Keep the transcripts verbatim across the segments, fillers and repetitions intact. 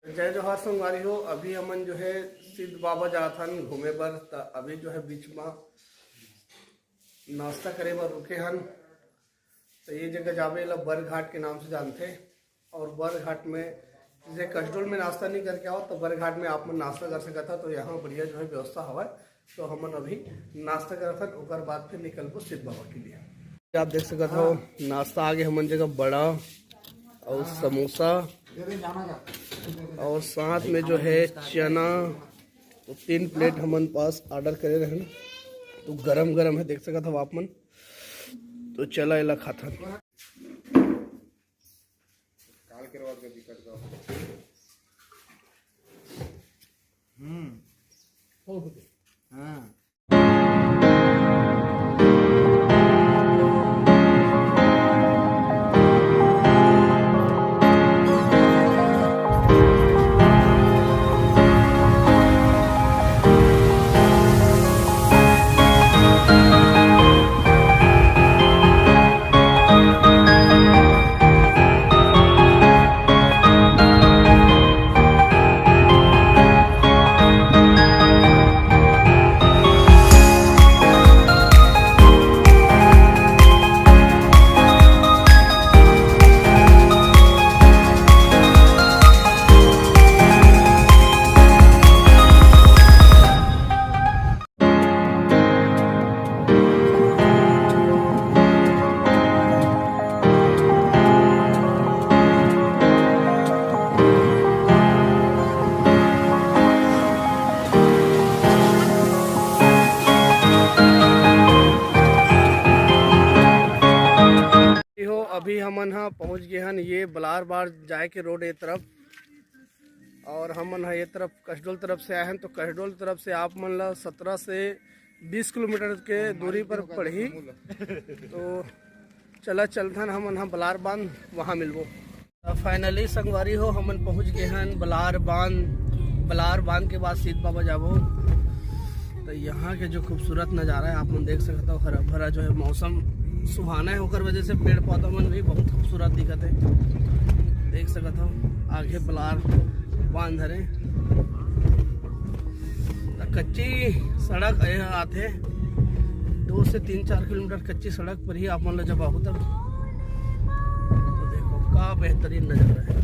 जय जोहार संगवारी हो। अभी हमन जो है सिद्ध बाबा जात हन घूमे बर, त अभी जो है बीच में नाश्ता करे बर रुके हन। तो ये जगह जाबे ला बरघाट के नाम से जानथे। और बरघाट में जैसे कसडोल में नाश्ता नहीं करके आओ तो बरघाट में आप मन नाश्ता कर सकत हो। तो यहाँ बढ़िया जो है व्यवस्था हवय, तो हमन अभी नाश्ता करत हन, ओकर बाद फिर निकलबो सिद्ध बाबा के लिए। आप देख सकत हो नाश्ता आगे हमन जगह बड़ा और समोसा और साथ में जो है चना, तो तीन प्लेट हमन पास ऑर्डर करे रहन, तो गरम गरम है, देख सकत हो आप मन। तो चला एला खाथन। काल के रवाज का दिक्कत का। हम्म। हाँ। हो, अभी हमन ह पहुंच गए हन ये बलार बांध जाए के रोड ए तरफ। और हमन ह ये तरफ कसडोल तरफ से आए हन, तो कसडोल तरफ से आप मन ला सत्रह से बीस किलोमीटर के दूरी पर पड़ही। तो चला चलथन हमन ह बलार बांध, वहाँ मिलबो। फाइनली संगवारी हो, हमन पहुँच गए हन बलार बांध। बलार बांध के बाद सिद्ध बाबा जाबो। तो यहाँ के जो खूबसूरत नज़ारा है आप मन देख सकत हो, हरा भरा जो है मौसम सुहाना है, ओकर वजह से पेड़ पौधा मन भी बहुत खूबसूरत दिखत है। देख सकत हो आगे बलार बांध हरे। त कच्ची सड़क ए आथे, दो से तीन चार किलोमीटर कच्ची सड़क पर ही आप मन ल जब आबो तब। तो देखो का बेहतरीन नज़ारा है।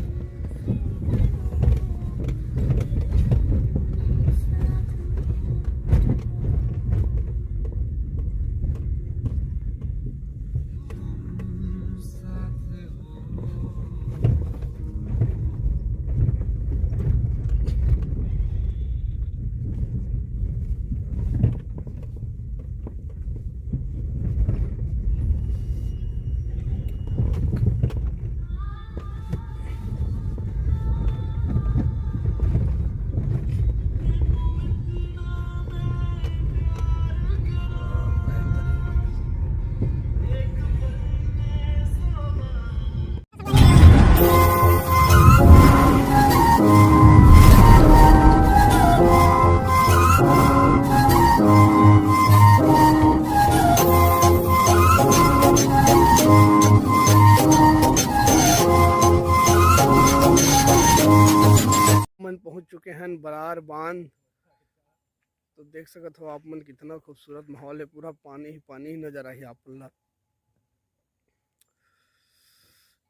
मन पहुंच चुके हैं बरार बांध। तो देख सकत हो आप मन कितना खूबसूरत माहौल है, पूरा पानी ही पानी ही नजर आही आप मन ला।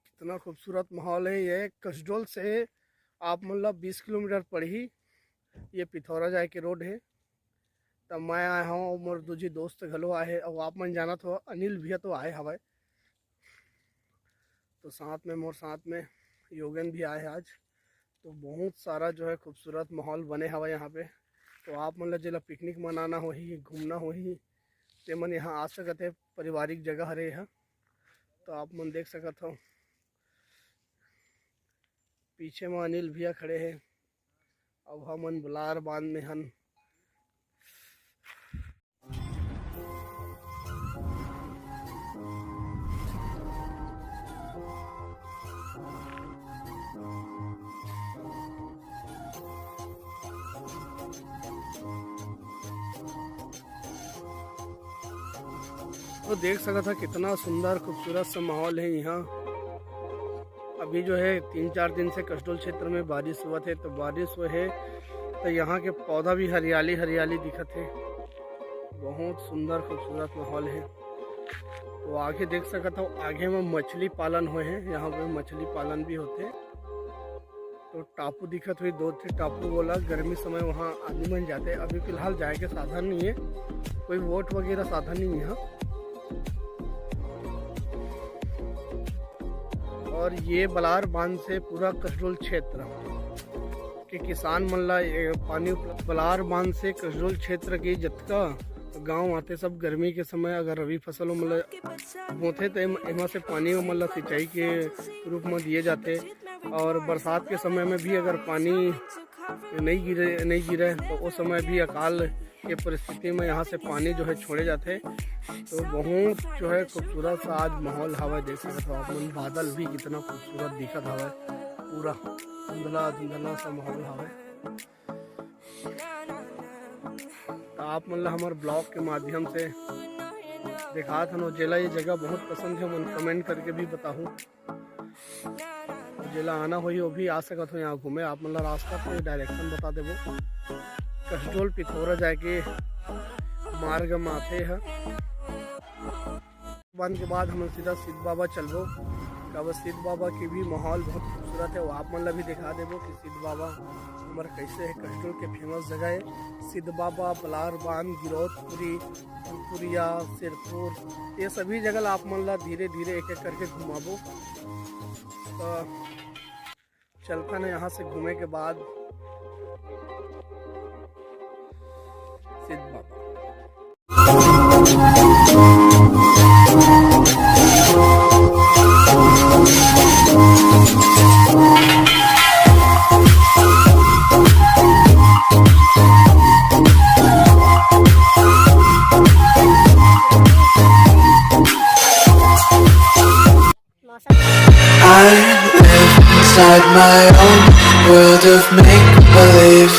कितना खूबसूरत माहौल है ये। कसडोल से आप मन ला बीस किलोमीटर पड़ही, ये पिथौरा जाए के रोड है। तब मैं आए हूँ, मोर दू झी दोस्त घलो आए हे, अउ आप मन जानत हो अनिल भैया तो आए हवय, तो साथ में मोर साथ में योगेन भी आए हे आज। तो बहुत सारा जो है खूबसूरत माहौल बने हवय यहाँ पे। तो आप मन ला जेला पिकनिक मनाना होही, घूमना होही, ते मन यहाँ आ सकत हे। पारिवारिक जगह हरे यह, तो आप मन देख सकत हो पीछे में अनिल भैया खड़े हे। अब हमन बलार बांध में हन। तो देख सकत ह कितना सुंदर खूबसूरत सा माहौल है यहाँ। अभी जो है तीन चार दिन से कसडोल क्षेत्र में बारिश होवत हे, तो बारिश होवत हे तो यहाँ के पौधा भी हरियाली हरियाली दिखत हे। बहुत सुंदर खूबसूरत माहौल हे। तो आगे देख सकत हो, आगे में मछली पालन होए हे, यहाँ पे मछली पालन भी होथे। तो टापू दिखत होही, दो ठे टापू बोला, गर्मी समय वहाँ आदमी मन जाथे। अभी फिलहाल जाए के साधन नहीं है, कोई बोट वगैरह साधन नहीं है। और ये बलार बांध से पूरा कसडोल क्षेत्र के किसान मन ला ये पानी उपलब्ध। बलार बांध से कसडोल क्षेत्र के जतका गांव आथे, सब गर्मी के समय अगर रबी फसल मन ला बोथे, तो एम-, एमा से पानी ओमन ला सिंचाई के रूप में दिए जाथे। और बरसात के समय में भी अगर पानी नहीं गिरे, नहीं गिरे, तो उस समय भी अकाल के परिस्थिति में यहाँ से पानी जो है छोड़े जाथे। तो बहुत जो है खूबसूरत सा आज माहौल हवा, देख सकत हो आप मन, बादल भी कितना खूबसूरत दिखत हवा, पूरा धुंधला धुंधला सा माहौल हवा। तो आप मन ला हमर ब्लॉग के माध्यम से दिखात हन, जेला ये जगह बहुत पसंद है, मन कमेंट करके भी बताहू। जेला आना होही, वो भी आ सकत हो यहाँ घूमे। आप मन ला रास्ता के डायरेक्शन बता देबो। कसडोल पिथौरा जाए के मार्ग माथे है। बंद के बाद हम सीधा सिद्ध बाबा चलबो। अब सिद्ध बाबा के भी माहौल बहुत खूबसूरत है, वो आप मन ला भी दिखा देबो कि सिद्ध बाबा हमर कैसे है। कसडोल के फेमस जगह है सिद्ध बाबा, बलार बांध, गिरौदपुरी, फुलपुरिया, सिरपुर, ये सभी जगह ला आप मन ला धीरे धीरे एक एक करके घुमाबो। तो चलथन यहाँ से घूमे के बाद सिद्ध बाबा। I live inside my own world of make-believe.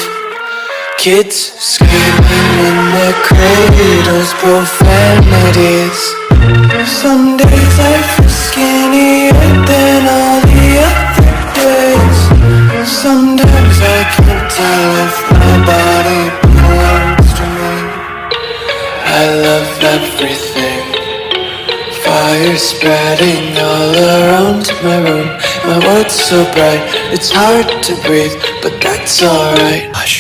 Kids screaming in their cradles, profanities. Some days I feel skinnier than all the other days. Sometimes I can't tell if my body belongs to me. I love everything. Fire spreading all around my room. My world's so bright, it's hard to breathe, but that's alright. Hush.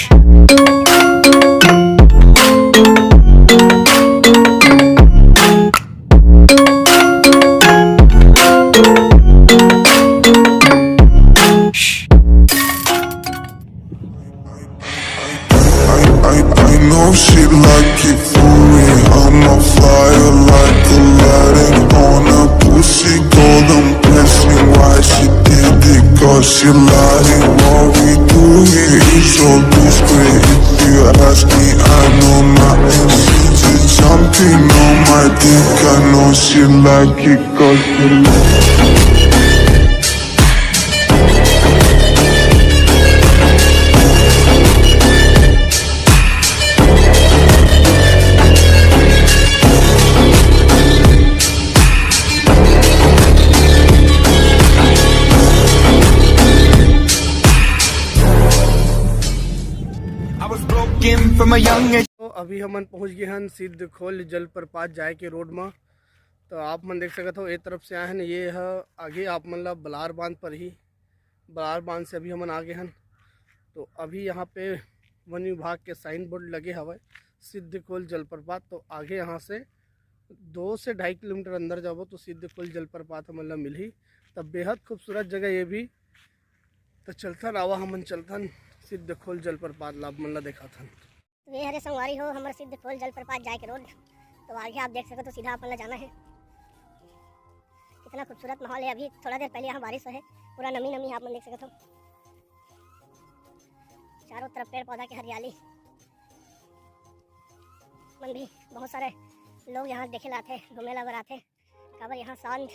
I, I, I know she like it for me. I'm on fire like Aladdin on a pussy golden blessing. Why she did it? Cause she lied. What we do here is so discreet. If you ask me, I know nothing. She just jumping on my dick. I know she like it cause she lied. I was broken from a young age. तो अभी हमन पहुंच गए हन सिद्ध खोल जलप्रपात जाए के रोड में। तो आप मन देख सकत हो, ए तरफ से आए हन, ये ह आगे आप मन ला बलार बांध पर ही, बलार बांध से अभी हमन आगे हन। तो अभी यहाँ पे वन विभाग के साइन बोर्ड लगे हवय, सिद्ध खोल जलप्रपात। तो आगे यहाँ से दो से ढाई किलोमीटर अंदर जाबो तो सिद्ध खोल जलप्रपात हमन ला मिलही। तब बेहद खूबसूरत जगह ये भी। तो चलथन, आवा हमन चलथन सिद्ध खोल जलप्रपात ला आप मन ला देखाथन। तो ये हरे संगवारी हो हमर सिद्ध खोल जलप्रपात जाए के रोड। तो आगे आप देख सकत हो सीधा अपन ला जाना है। कितना खूबसूरत माहौल है। अभी थोड़ा देर पहले यहाँ बारिश है, पूरा नमी नमी है, आप मन देख सकत हो। चारों तरफ पेड़ पौधा के हरियाली मन भी बहुत सारे लोग यहाँ देखे ला आथे, घूमे ला बर आथे। काबर यहाँ शांत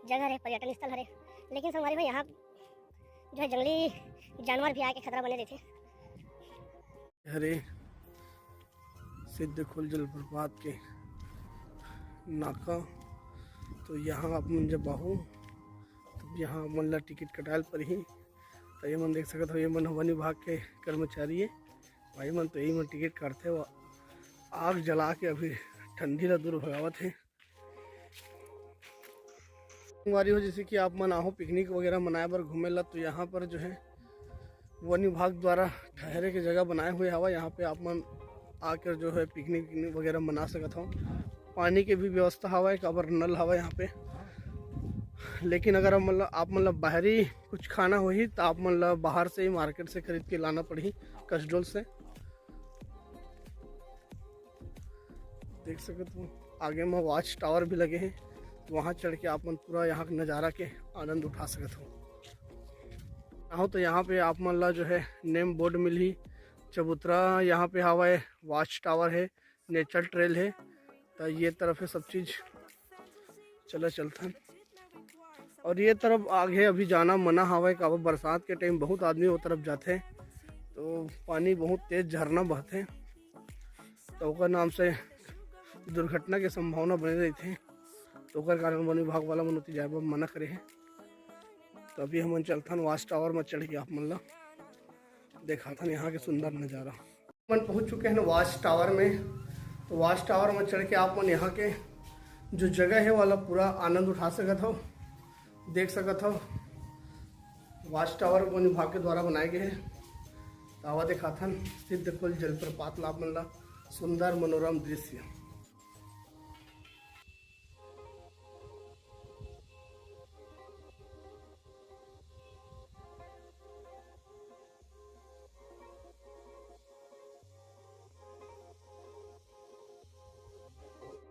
जगह हरे, पर्यटन स्थल हरे, लेकिन संगवारी हो यहाँ जो है जंगली जानवर भी आके खतरा बने देथे। हरे सिद्ध खोल जलप्रपात के नाका। तो यहाँ आप मन जब आहो तो यहाँ मन ला टिकट कटाए ल परही। तो ये मन देख सकत हो, ये मन वन विभाग के कर्मचारी है भाई मन। तो यही मन टिकट काटथे, वो आग जला के अभी ठंडी ला दूर भगावत है। संगवारी हो, जैसे कि आप मन आहो पिकनिक वगैरह मनाए बर घूमे ला, तो यहाँ पर जो है वन विभाग द्वारा ठहरे के जगह बनाए हुए हवा। यहाँ पे आप मन आकर जो है पिकनिक विकनिक वगैरह मना सकत हो। पानी के भी व्यवस्था हवा, काबर नल हवा यहाँ पे। लेकिन अगर आप मन ला, आप मन ला बाहरी कुछ खाना होही, तो आप मन ला बाहर से ही मार्केट से खरीद के लाना पड़ही, कसडोल से। देख सकत हो आगे में वॉच टावर भी लगे हैं, तो वहाँ चढ़ के आप मन पूरा यहाँ के नज़ारा के आनंद उठा सकत हो। आहो तो यहाँ पे आप मन ला जो है नेम बोर्ड मिलही, चबूतरा यहाँ पे हवा है, वॉच टावर है, नेचर ट्रेल है। तो ये तरफ है सब चीज़। चला चलथन। और ये तरफ आगे अभी जाना मना हवय, काबर बरसात के टाइम बहुत आदमी वो तरफ जाथे, तो पानी बहुत तेज झरना बहथे, तो ओकर नाम से दुर्घटना के संभावना बने रहिथे। तो ओकर कारण वन विभाग वाला मन ओती जाए बर मना करे हे। तो अभी हमन चलथन वॉच टावर में चढ़ के आप मन ला देखाथन यहाँ के सुंदर नज़ारा। मन पहुँच चुके हैं वॉच टावर में। तो वॉच टावर में चढ़ के आप मन यहाँ के जो जगह है वाला पूरा आनंद उठा सकत हो, देख सकत हो। वॉच टावर वन विभाग के द्वारा बनाए गए हैं। तो आवा देखाथन सिद्धकुल जलप्रपात ला आप मन ला सुंदर मनोरम दृश्य।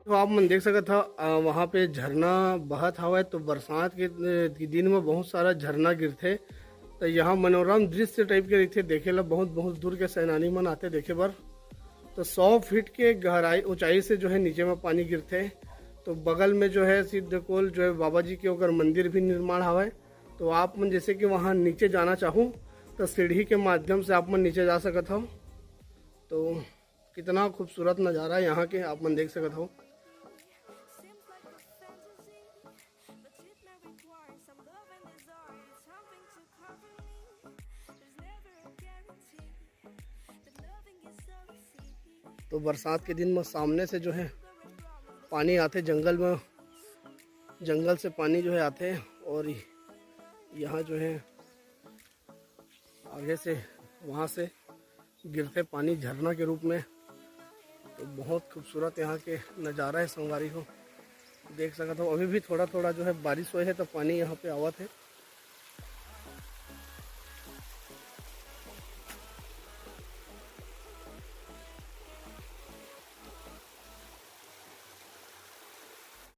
तो आप मन देख सकत ह, अ, वहाँ पे झरना बहत हवय। तो बरसात के, अ, के दिन में बहुत सारा झरना गिरथे, तो यहाँ मनोरम दृश्य टाइप के रहिथे, देखे ला बहुत, बहुत दूर के सैलानी मन आथे देखे बर। तो सौ फीट के गहराई, ऊंचाई से जो है नीचे में पानी गिरथे। तो बगल में जो है सिद्धकोल जो है बाबा जी के ओकर मंदिर भी निर्माण हवय। तो आप मन जैसे कि वहाँ नीचे जाना चाहू, तो सीढ़ी के माध्यम से आप मन नीचे जा सकत हो। तो कितना खूबसूरत नज़ारा है यहाँ के, आप मन देख सकत हो। तो बरसात के दिन में सामने से जो है पानी आथे जंगल में, जंगल से पानी जो है आथे और यहाँ जो है आगे से वहाँ से गिरथे पानी झरना के रूप में। तो बहुत खूबसूरत यहाँ के नज़ारा है संगवारी हो, देख सकत हो। अभी भी थोड़ा थोड़ा जो है बारिश होए है तो पानी यहाँ पे आवत है।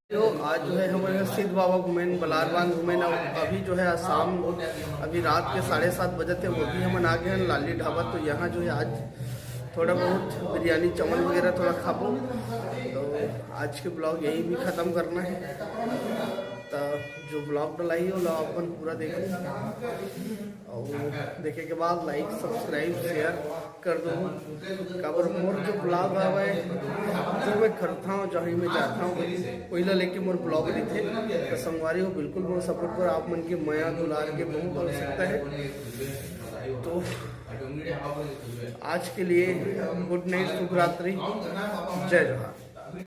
तो आज जो है हमन सिद्ध बाबा घूमेन, बलार बांध घूमेन। अभी जो है आज शाम, अभी रात के साढ़े सात बजे थे, वो भी हमन आ गए हैं लाली ढाबा। तो यहाँ जो है आज थोड़ा बहुत बिरयानी चावल वगैरह थोड़ा खाबो। तो आज के ब्लॉग यही भी ख़त्म करना है। तो जो ब्लॉग डलाई हो ला अपन पूरा देखो और देखे के बाद लाइक सब्सक्राइब शेयर कर दो। काबर मोर जो ब्लॉग हवय जो मैं करता हूँ, जहाँ मैं जाता हूँ, वही ला लेके मोर ब्लॉग रहिथे। तो संगवारी हो, बिल्कुल मोर सपोर्ट पर आप मन के मया दुलार के बहुत आवश्यकता है। तो आज के लिए गुड नाइट, शुभ रात्रि, जय जोहार।